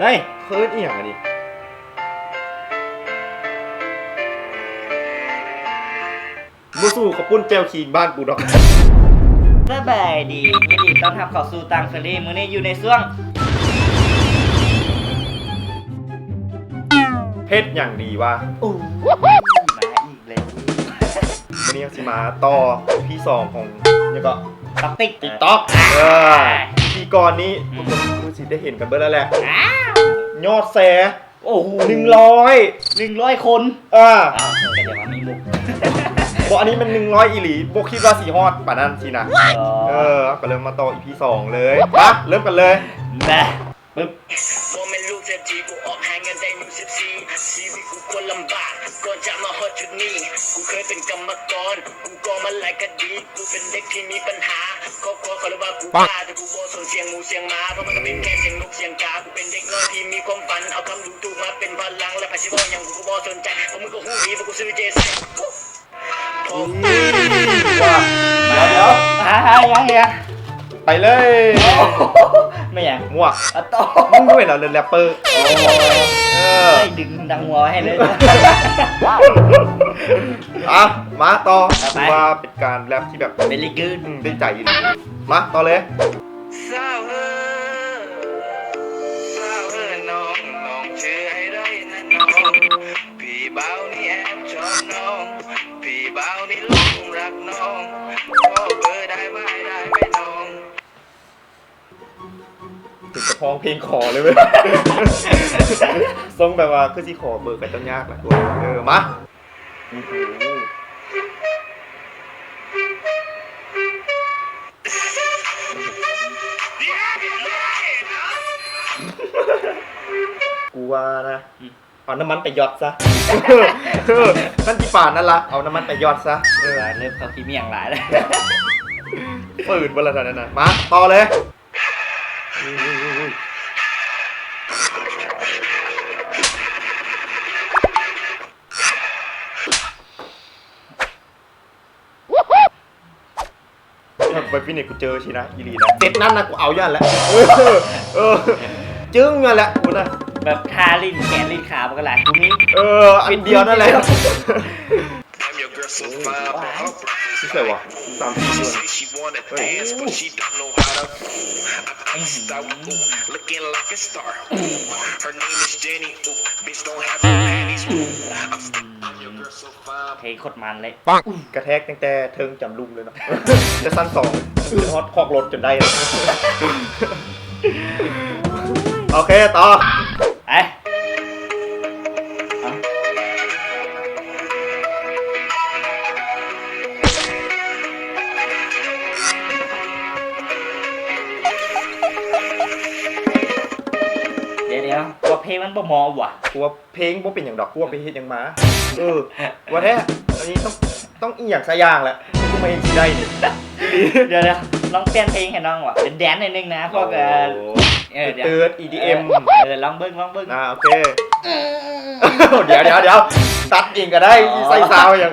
ເຮີ້ຍ ເຂົາເອີ້ນອີ່ຫຍັງອັນນີ້? ບໍ່ສູ້ເຂົ້າປຸ້ນແຈ່ວຂີງບ້ານກູດອກ. ສະບາຍດີ ຍິນດີຕ້ອນຮັບເຂົ້າສູ່ຕ່າງເຟີຣີ ມື້ນີ້ຢູ່ໃນຊ່ວງ ເຮັດຫຍັງດີວະ? ໂອ້ ມາອີກ ແລ້ວ ມື້ນີ້ເຮົາຊິມາຕໍ່ ອີພີ ສອງ ຂອງຫຍັງເກາະ ຕັອກຕິກ ຕິກຕັອກ ເອີ ອີພີກ່ອນນີ້ ອືມ ທຸກຄົນຄືຊິໄດ້ເຫັນກັນເບິດແລ້ວແຫຼະ ອ້າວ ຍອດແຊ ໂອ້ໂຫ ໜຶ່ງຮ້ອຍ ໜຶ່ງຮ້ອຍຄົນ ເອີ ອ້າວ ກໍດຽວວ່າມີມຸກ ບໍ່ ອັນນີ້ມັນໜຶ່ງຮ້ອຍອີ່ຫຼີ ບໍ່ຄິດວ່າຊິຮອດປານນັ້ນຊີ້ນະ ອໍ ເອີ ກໍເລີ່ມມາຕໍ່ ອີພີ ສອງ ເລີຍ ມາ ເລີ່ມກັນເລີຍ ມາ ປຶບ ບໍ່ແມ່ນລູກເສດຖີ ກູອອກຫາເງິນແຕ່ອາຍຸສິບສີ່ ຊີວິດກູຄົນລຳບາກ ກ່ອນຈະມາຮອດຈຸດນີ້ ກູເຄີຍເປັນກຳມະກອນ ກູກໍ່ມາຫຼາຍຄະດີ ກູເປັນເດັກທີ່ມີບັນຫາ ຄອບຄົວເຂົາເອີ້ນວ່າກູບ້າ ແຕ່ກູບໍ່ສົນສຽງໝູສຽງໝາ ເພາະມັນກໍເປັນແຄ່ສຽງນົກສຽງກາ ກູເປັນເດັກນ້ອຍທີ່ມີຄວາມຝັນ ເອົາຄຳດູຖູກມາເປັນພະລັງ ແລະໃຜຊິເວົ້າຫຍັງກູກໍບໍ່ສົນໃຈ ເພາະມຶງກໍຮູ້ດີວ່າກູຊື່ເຈໄຊ ອືມ ວ່າ ດຽວ ດຽວ ຫາ ຫາ ຫຍັງ ຫຍັງ ໄປເລີຍ ໂອ້ໂຫ ແມ່ນຫຍັງ ໝວກ ອາໂຕ ມຶງເຫັນແລ້ວເລີຍແຣັບເປີ ໂອ້ ເອີ ດຶງດັງຫົວໃຫ້ເລີຍ ອ່ະ ມາຕໍ່ ຕໍ່ໄປ ຖືວ່າເປັນການແຣັບທີ່ແບບ very good ອືມ ໄດ້ໃຈອີ່ຫຼີ ມາຕໍ່ເລີຍ ສາວເອີ ສາວເອີ ນ້ອງ ນ້ອງຈື່ໃຫ້ໄດ້ນະນ້ອງ ພີ່ບ່າວນີ້ແອບຊອບນ້ອງ ພີ່ບ່າວນີ້ຫຼົງຮັກນ້ອງ ຂໍເບີໄດ້ໄໝ ໄດ້ໄໝນ້ອງ? ເປັນກະຮ້ອງເພງຂໍເລີຍເວີຍ ຊົງແບບວ່າຄືຊິຂໍເບີໄປຕ້ອງຍາກແຫຼະ ເອີ ມາ ກູວ່ານະ ອືມ ເອົານ້ຳມັນໄປຢອດຊະ ມັນຊິປານນັ້ນລະ ເອົານ້ຳມັນໄປຢອດຊະ ເອີ ເລີ່ມເຂົ້າຂີ້ໝ້ຽງຫຼາຍແລ້ວ ປືນບໍ່ລະເທົ່ານັ້ນນະ ມາ ຕໍ່ເລີຍ ໄປຟີດນີ້ກູເຈີຊິນະ ອີ່ຫຼີນະ ເຊັດນັ້ນນະ ກູເອົາຢູ່ຫັ້ນແຫຼະ ເອີ ເອີ ຈຶ່ງຫັ້ນແຫຼະ ກູນະ ແບບທ່າຫຼິ້ນແຂນຫຼິ້ນຂາມັນກໍຫຼາຍ ກູມີ ເອີ ອັນດຽວນັ້ນແຫຼະ ໂອ້ ຊິໃສ່ຫວາ ສາມສີ່ຄົນ ເອີ ເພງໂຄດມັນເລີຍ ປັງ ກະແທກຕັ້ງແຕ່ເທິງຈຳລຸ່ມເລີຍເນາະ ແຕ່ຊັ້ນສອງ ຂຶ້ນຮອດຄອກລົດຈົນໄດ້ ໂອເຄ ຕໍ່ ໄປ ດຽວໆ ວ່າເພງມັນບໍ່ເໝາະຫວາ ກູວ່າ ເພງບໍ່ເປັນຫຍັງດອກ ກູວ່າໄປເຮັດຫຍັງມາ ເອີ ວ່າແທ້ ອັນນີ້ຕ້ອງ ຕ້ອງອີ່ຫຍັງສັກຢ່າງແຫຼະ ກູມາເຮັດຊິໄດ້ນີ້ ດຽວໆ ລອງປ່ຽນເພງໃຫ້ນ້ອງຫວາ ເປັນແດນໜ້ອຍໜຶ່ງນະ ພວກ ໂອ້ ເອີ ດຽວ ເຕີດ ອີດີເອັມ ເອີ ລອງເບິ່ງ ລອງເບິ່ງ ອ່າ ໂອເຄ ດຽວໆ ດຽວ ຕັດເອງກໍໄດ້ ອໍ ໃສ່ຊາວຫຍັງ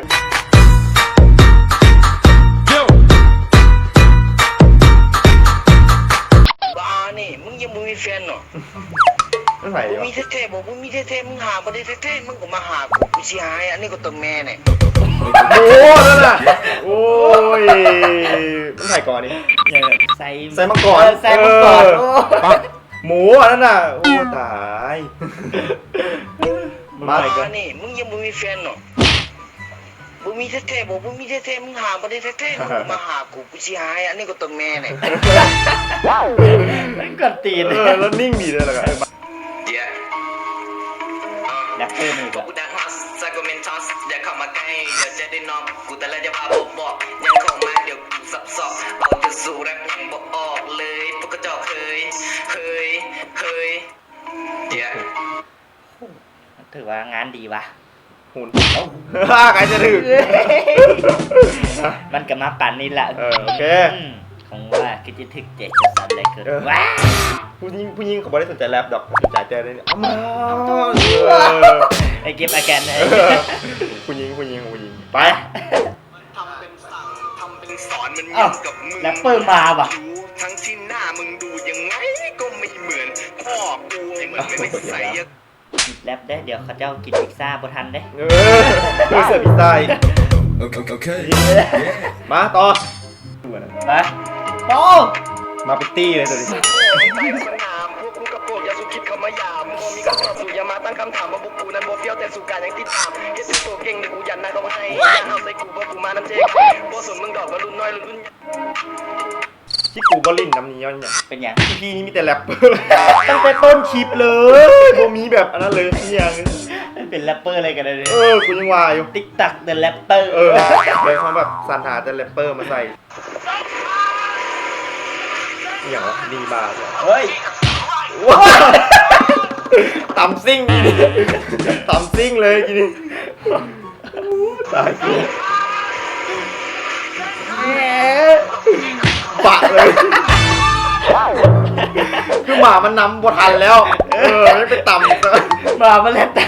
ບ້ານີ້ ມຶງຍັງບໍ່ມີແຟນເນາະ? ມັນໃຜວະ? ບໍ່ມີແທ້ໆ ບໍ່ ບໍ່ມີແທ້ໆ ມຶງຫາບໍ່ໄດ້ແທ້ໆ ມຶງກໍມາຫາກູ ກູຊິຫາໃຫ້ ອັນນີ້ກໍຕົວແມ່ນີ້ ໂອ້ ນັ້ນນະ ໂອ້ຍ ມັນໃຜກ່ອນນີ້? ໃສ່ ໃສ່ມັງກອນ ເອີ ໃສ່ມັງກອນ ເອີ ໂອ້ ໝູອັນນັ້ນນະ ໂອ້ ຕາຍ ມານີ້ ມຶງຍັງບໍ່ມີແຟນເນາະ? ບໍ່ມີແທ້ໆ ບໍ່ ບໍ່ມີແທ້ໆ ມຶງຫາບໍ່ໄດ້ແທ້ໆ ມຶງກໍມາຫາກູ ກູຊິຫາໃຫ້ ອັນນີ້ກໍຕົວແມ່ນີ້ ມັນກວນຕີນ ເອີ ແລ້ວນິ່ງດີເດີ ແລ້ວກໍ ເອີ ມາ ເຢ້ ແຣັບເປີນີ້ກໍ ເຢ້ ໂອ້ ຖືວ່າງານດີຫວາ ຫຸ່ນ ໂອ້ ໃກ້ຈະຖືກ ມັນກໍມາປານນີ້ລະ ເອີ ໂອເຄ ອືມ ຂອງວ່າຄືຈະຖືກເຈກສັນໄດ້ຄື ເອີ ວ້າ ຜູ້ຍິງ ຜູ້ຍິງເຂົາບໍ່ໄດ້ສົນໃຈແຣັບດອກ ສົນໃຈແຕ່ນີ້ ເອົາມາ ເອີ ໄອ້ເກັບອາການ ເອີ ຜູ້ຍິງ ຜູ້ຍິງ ຜູ້ຍິງ ໄປ ทำเป็นสั่ง ทำเป็นสอน มันเหมือนกับมึง แร็ปเปอร์มาว่ะ ทั้งที่หน้ามึงดูยังไงก็ไม่เหมือน โค ແຣັບເດີ້ ດຽວເຂົາເຈົ້າກິນພິຊຊາບໍ່ທັນເດ້. ເອີ ເອີ ເສື້ອພິຊຊາອີກ. ໂອເຄ ໂອເຄ ມາຕໍ່. ມາ ໂອ້ ມາເປັນຕີເລີຍໂຕນີ້. ທີ່ກູບໍ່ຫຼິ້ນນຳນີ້ຍ້ອນຫຍັງ? ເປັນຫຍັງ? ພີ່ນີ້ມີແຕ່ແຣັບເປີ ຕັ້ງແຕ່ຕົ້ນຄລິບເລີຍ ບໍ່ມີແບບອັນນັ້ນເລີຍ ອີ່ຫຍັງ ເປັນແຣັບເປີເລີຍກໍໄດ້ເດ້. ເອີ ກູຍັງວ່າຢູ່ TikTok The Rapper. ເອີ ເລີຍເຮົາແບບສັນຫາແຕ່ແຣັບເປີມາໃສ່. ອີ່ຫຍັງວະ? ມີມາ ເຮີ້ຍ ຕຳຊິງ ຕຳຊິງເລີຍກີ້ນີ້. ຕາຍ ປະເລີຍ ຄືໝາມັນນຳບໍ່ທັນແລ້ວ. ເອີ ມັນໄປຕຳ ໝາມັນແລ່ນຕຳ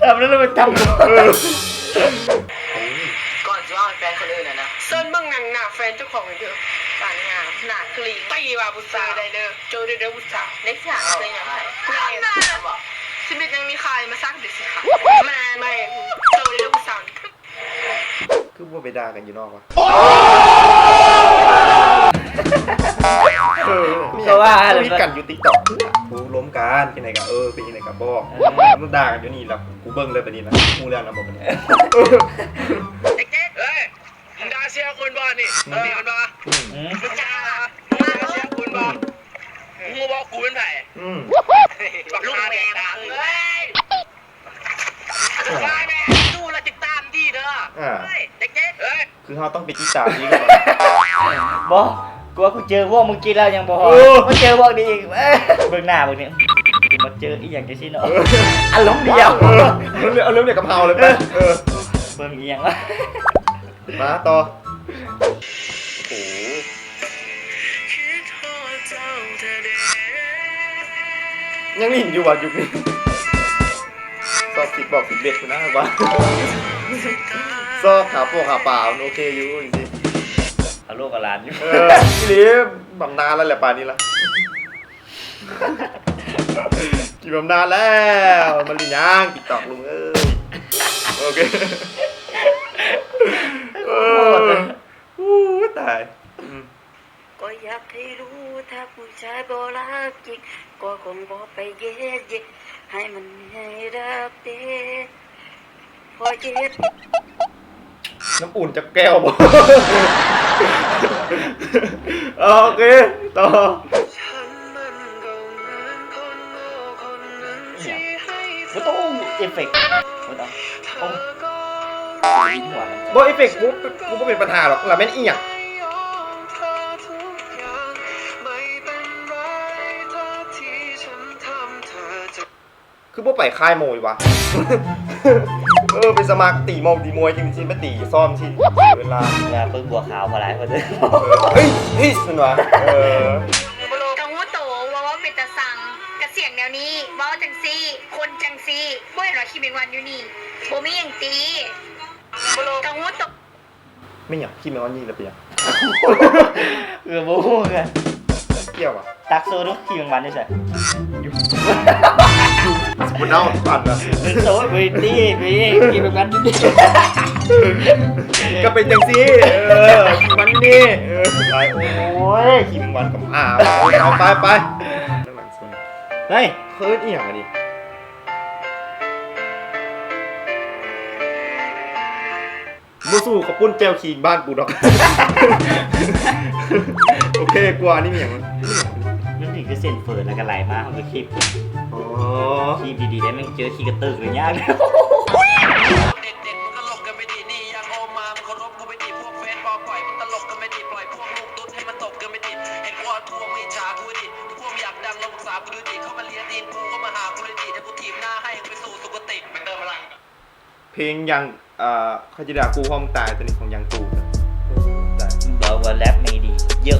ຕຳແລ້ວໄປຕຳ. ເອີ ກ່ອນຊິວ່າແຟນຄົນອື່ນນະ ເຊີນເບິ່ງໜັງໜ້າແຟນເຈົ້າຂອງເດີ. ປານຫາ ໜ້າຄືລີ ຕີວ່າຜູ້ສາວໄດ້ເດີ ເຈີໄດ້ເດີຜູ້ສາວ ໄດ້ສາວເລີຍຫຍັງ ຊີວິດຍັງມີຄ່າ ມາສັກເດຊິຄ່າ ແມ່ນ ແມ່ນ ເຈີໄດ້ເດີຜູ້ສາວ. ຄືບໍ່ໄປດ່າກັນຢູ່ນອກວະ? ເອີ ກໍວ່າ ເອີ ມີກັນຢູ່ TikTok ຜູ້ລົມກັນ ຈັ່ງໃດກໍ ເອີ ເປັນຈັ່ງໃດກໍບອກ ເອີ ມາດ່າກັນຢູ່ນີ້ລະ ກູເບິ່ງເລີຍບາດນີ້ລະ ຮູ້ເລື່ອງແລ້ວບໍ່ບາດນີ້? ເອີ ເອີຍ ມຶງດ່າເສຍຄົນບໍ່ນີ້? ອືມ ມີຄົນບໍ່? ອືມ ມຶງດ່າ ມຶງດ່າເສຍຄົນບໍ່? ອືມ ມຶງຮູ້ບໍ່ກູເປັນໃຜ? ອືມ ບັກ ລູກແມ່ມຶງເອີຍ. ວ່າແມ່ ດູແລ້ວຕິດຕາມດີເດີ ອ່າ ເອີຍ ເດັກໆ ເອີຍ ຄືເຮົາຕ້ອງໄປຕິດຕາມອີກ. ບໍ່ ກູວ່າກູເຈີພວກເມື່ອກີ້ແລ້ວຍັງບໍ່ພໍ ເອີ ມາເຈີພວກນີ້ອີກ. ເອີຍ ເບິ່ງໜ້າເບິ່ງນີ້ ມາເຈີອີ່ຫຍັງຈັ່ງຊີ້ເນາະ ເອີ ອາລົມດຽວ ເອີ ອາລົມດຽວ ອາລົມດຽວກັບເຮົາເລີຍ. ເອີ ເອີ ເບິ່ງອີ່ຫຍັງວະ? ມາຕໍ່. ໂອ້ ຍັງຫຼິ້ນຢູ່ວ່າ ຍຸກນີ້ ຊອບສິບບອກສິບເອັດພຸ້ນນະວ່າ ຊອບຫາປວກຫາປາ ມັນໂອເຄຢູ່ຈັ່ງຊີ້ ອາລູກອາຫຼານຢູ່. ເອີ ອີ່ຫຼີ ບຳນານແລ້ວແຫຼະ ປານນີ້ລະ. ກິນບຳນານແລ້ວ ມາຫຼິ້ນຫຍັງ TikTok ລຸງເອີຍ. ໂອເຄ ເອີ ໂອ້ຍ ຕາຍ ອືມ ກໍຢາກໃຫ້ຮູ້ ຖ້າຜູ້ຊາຍບໍ່ຮັກຈິງ ກໍຄົງບໍ່ໄປເຢັດເຢະ ໃຫ້ມັນໃຫ້ຮັກເດ້ ພໍເຈັບ. ນ້ຳອຸ່ນຈັກແກ້ວບໍ່? ໂອເຄ ຕໍ່. ບໍ່ຕ້ອງເອຟເຟັກ ບໍ່ຕ້ອງ ໂອ້ ບໍ່ເອຟເຟັກ ກູ ກູບໍ່ເປັນບັນຫາດອກ. ລະແມ່ນອີ່ຫຍັງ? ຄືບໍ່ໄປຄ້າຍໂມຍວະ? ເອີ ໄປສະໝັກຕີໝົກຕີມວຍ ຈັ່ງຊິມາຕີຊ້ອມຊິເວລາ ເວລາເບິ່ງບົວຂາວພໍຫຼາຍພໍເດີ. ເອີ ເຮີ້ຍ ເຮີ້ຍ ເພິ່ນວ່າ ເອີ ກະຮູ້ໂຕວ່າເວົ້າເປັນຕາຊັງ ກະສຽງແນວນີ້ ເວົ້າຈັ່ງຊີ້ ຄົນຈັ່ງຊີ້ ບໍ່ເຫັນວ່າຂີ້ແມງວັນຢູ່ນີ້ ບໍ່ມີຫຍັງຕິ ກະຮູ້ໂຕ. ແມ່ນຫຍັງ? ຂີ້ແມງວັນຍິງແລ້ວເປັນຫຍັງ? ເອີ ບໍ່ຮູ້ຄືກັນ ກ່ຽວຫວາ? ຕັກໂຊດູ ຂີ້ແມງວັນຢູ່ໃສ? ຢູ່ ຢູ່ ບໍ່ເນົ່າ ປັ່ນນະ ເປັນໂຊ ເປັນຕີ ເປັນຂີ້ແມງວັນຢູ່ນີ້ ກະເປັນຈັ່ງຊີ້ ເອີ ຂີ້ແມງວັນຢູ່ນີ້ ເອີ ຕາຍ ໂອ້ຍ ຂີ້ແມງວັນກັບອາ ໄປ ໄປ ໄປ ເຮີ້ຍ ເອີ້ນອີ່ຫຍັງອັນນີ້? ບໍ່ສູ້ເຂົ້າປຸ້ນແຈ່ວຂີງບ້ານກູດອກ. ໂອເຄ ກວ່ານີ້ມີຫຍັງ? ມັນເປັນຄືເສັ້ນເຟີ ແລ້ວກະໄຫຼມາ ເຮົາກະຄີບ ອໍ ຄີບດີໆ ໄດ້ ແມ່ງເຈີຂີ້ກະເຕີກເລີຍຍາກ. ເພງຍັງ ອ່າ ເຂົາຈະດ່າກູ ເພາະມຶງຕາຍ ໂຕນີ້ຂອງຍັງຕູນະ. ເອີ ຕາຍ ເວົ້າວ່າແຣັບນີ້ດີ ເຢີ້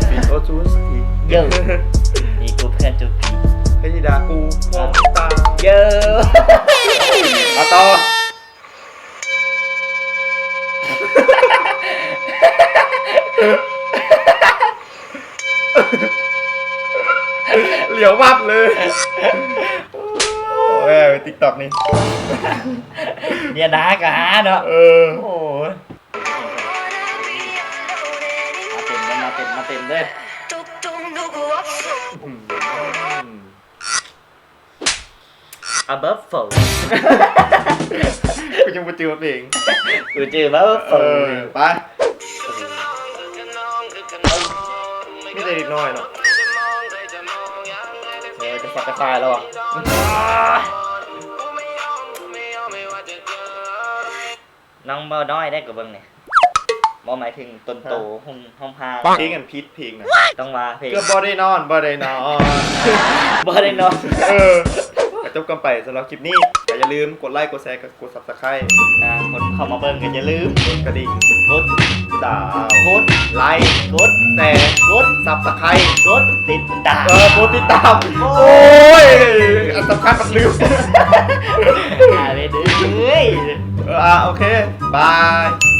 ເຢີ້ ເຢີ້ ເຂົາຈະດ່າກູ ເພາະມຶງຕາຍ ເຢີ້ ເອົາຕໍ່. ຫຼຽວວັບເລີຍ. ໂອ້ຍ TikTok ນີ້ ເນຍນາກະຫາເນາະ. ເອີ ໂອ້ຍ ມາເຕັມເດີ ມາເຕັມ ມາເຕັມເດີ. Above four ກູຍັງບໍ່ຈື່ວ່າເພງ ກູຈື່ Above four ເອີ ໄປ. ມີແຕ່ເດັກນ້ອຍເນາະ. ເອີ ຈະສັບກະສ່າຍແລ້ວຫວາ. ນ້ອງເບົານ້ອຍໄດ້ກະເບິ່ງນີ້ ບໍ່ໝາຍເຖິງຕົນໂຕ ຫຸ່ມຮ່າງ. ເພງອັນຜິດເພງນະ ຕ້ອງວ່າເພງ ເກືອບບໍ່ໄດ້ນອນ ບໍ່ໄດ້ນອນ ບໍ່ໄດ້ນອນ. ເອີ ກະຈົບກັນໄປສຳລັບຄລິບນີ້ ກະຢ່າລືມກົດໄລກົດແຊ ກົດ Subscribe ອ່າ ຄົນເຂົ້າມາເບິ່ງກະຢ່າລືມກົດກະດິ່ງ ກົດດາວ ກົດໄລ ກົດແຊ ກົດ Subscribe ກົດຕິດຕາມ ເອີ ກົດຕິດຕາມ. ໂອ້ຍ ອັນສຳຄັນມັນລືມ. ອ່າ ໂອເຄ ບາຍ.